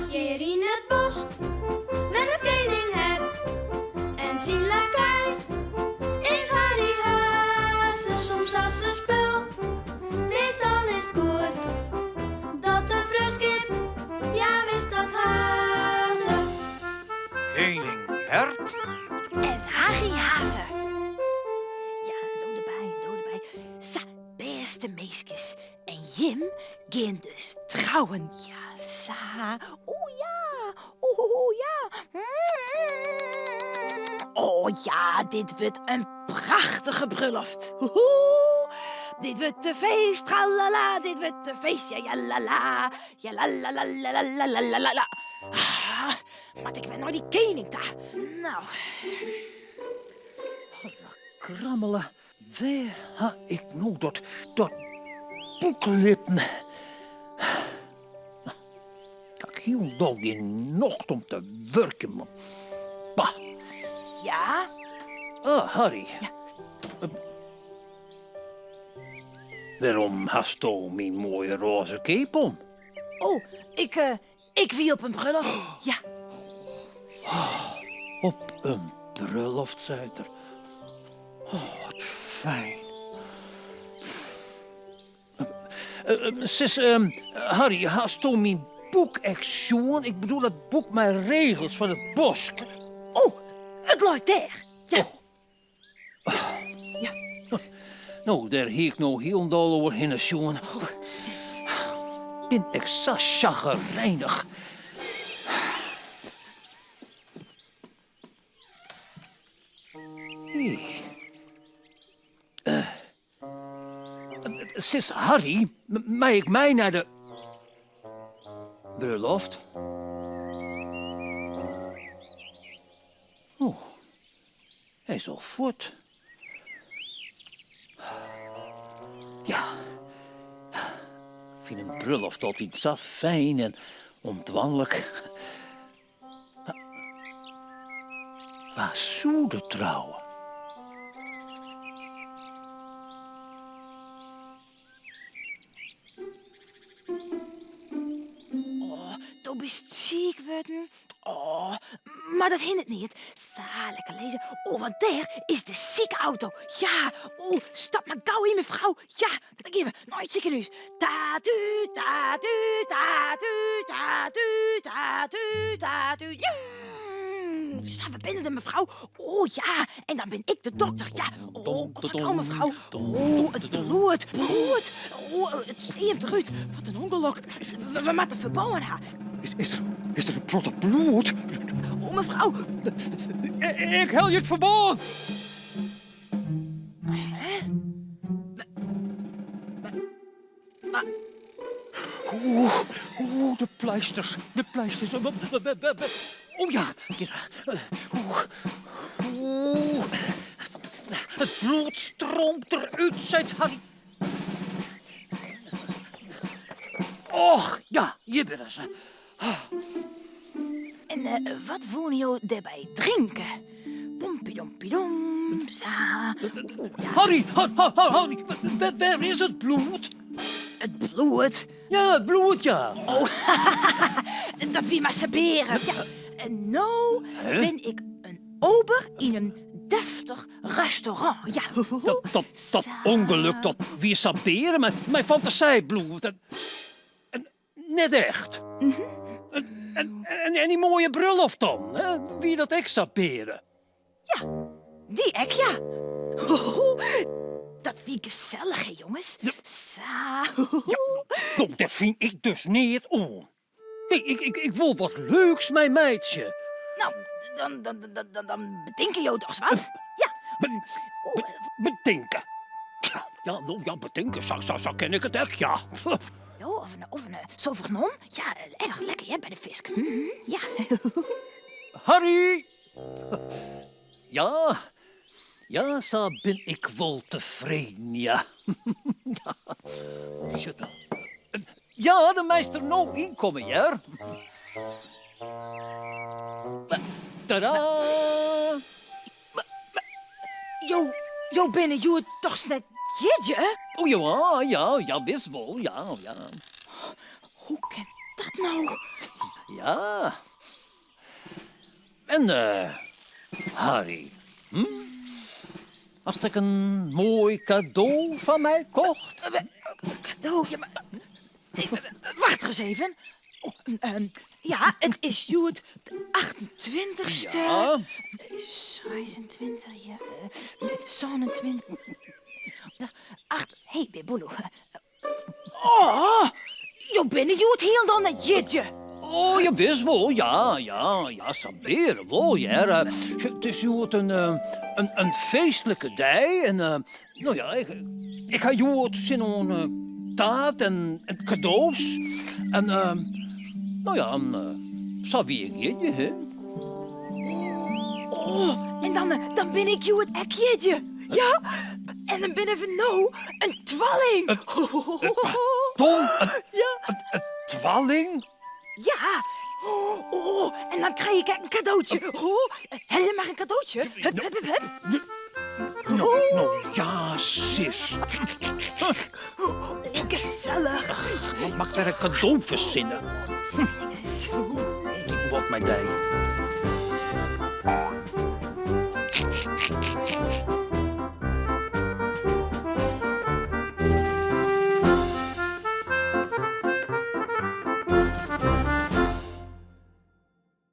Hjir yn it bosk wennet kening Hert en syn lakei is Harry Haze. Soms as se spul, meastal is 't goed dat de freonskip, ja wis dat ha se. Kening Hert en Harry Haze. Ja, en do derby, en do derby. Sa, bêste minskjes. En jim gean dus trouwen. Ja, sa. Oeh ja. Oeh ja. Oh ja, dit wurdt in prachtige brulloft. Hoehoe. Dit wurdt in feest, tralala, dit wurdt in feest, ja ja la la, ja la la la la la la la la la. Ah, moat ik wer nei dy kening ta. Nou. Krammele. Wêr ha ik no dat, dat boek litten? Ik ha hielendal gjin nocht om te wurkjen, man. Bah. Ja? Ah, Harry. Ja. Wêrom hasto myn moaie rôze cape om? Oh, ik, eh, ik wie op in brulloft, ja. Op in brulloft, seit er. Oh, wat fijn. Sis, Harry, hasto myn boek ek sjoen? Ik bedoel dat boek mei regels fan it bosk. Oh, it leit dêr. Ja. Oh. Ja. No, dêr hie ik no hielendal oerhinne sjoen. Bin ik sa sjagrinich. Hé. Sis Harry, mei ik mei nei de brulloft? Oh, hy is al fuort. Ja, ik fyn in brulloft altyd sa fijn en omdwanlik. Wa soe der trouwe? Oh, do bist siik wurden. Oh, mar dat hindert neat. Sa, lekker lizze. Oh, want dêr is de sike-auto. Ja, oh, stap mar gau yn, mefrou. Ja, dan gean we nei it sikehûs. Ta-tu, ta-tu, ta-tu, ta-tu, ta-tu, ta-tu. Ja. Sa, we binne der, mefrou. Oh ja, en dan bin ik de dokter. Ja, oh, kom mar gau, mefrou. Oh, it bloed, bloed. Oh, it streamt derút. Wat in ûngelok. We moatte ferbân ha. Is, is, der, is der in protte bloed? Oh, mefrou. Ik helje it ferbân. Hè? Maar... Oeh, oeh, de pleisters, de pleisters. Oh ja, oeh, oeh. It bloed streamt derút, seit Harry. Och, ja, hjir binne se. En eh, wat woene jo dêrby drinke? Pompidompidom, sa. Oeh, ja. Harry, Harry, wêr is it bloed? It bloed? Ja, it bloed, ja. Oh, dat wie mar sabeare. Ja, en no bin ik in ober yn in deftich restaurant. Ja, Dat, dat, dat ûngelok, dat wie sabeare, mei, mei fantasijbloed. En, en net echt. En, en, en, en dy moaie brulloft dan, hè? Wie dat ek sabeare? Ja, dy ek, ja. Dat wie gesellich, hè, jonges. Sa. Ja, no, dêr fyn ik dus neat oan. Nee, ik, ik, ik wol wat leuks mei meitsje. No, dan, dan, dan, dan, dan betinke jo dochs wat? Ja. Be, betinke? Ja, no, ja, betinke, sa, sa, sa ken ik it ek, ja. Jo, of in, of in Sauvignon. Ja, erch lekker, hè, by de fisk. Ja. Harry! Ja, ja, sa bin ik wol tefreden, ja. Ja, dan meist der no ynkomme, hear. Tada! Jo, jo binne hjoed dochs net jierdei? O ja, ja, ja, wis wol, ja, ja. Hoe kin dat no? Ja. En Harry, hm? Hast ek in moai kado foar my kocht? Kado? Ja, mar... Wacht ris even. Oh, ja, it is hjoed de achtentweintichste. Ja. 26, ja. 27. Acht, hé, Bibolo. Oh, jo binne hjoed hielendal net jierdei. Oh, ja, wis wol, ja, ja, ja, sabeare wol, hear. It is hjoed in, in, in feestlike dei en, no ja, ik, ik ha hjoed sin oan taart en, en kado's. En, no ja, en, sa wie ik jierdei, hè. Oh, en dan, dan bin ik hjoed ek jierdei. Ja, en dan binne we no in twalling. Pardon, in, Ja. in, in twalling? Ja. Oh, en dan krij ik ek in kadootsje. Oh, helje mar in kadootsje. Hup, hup, hup, hup. No, no ja, sis. Oh, gesellich. Moat ik wer in kado fersinne? Dit wordt my dei.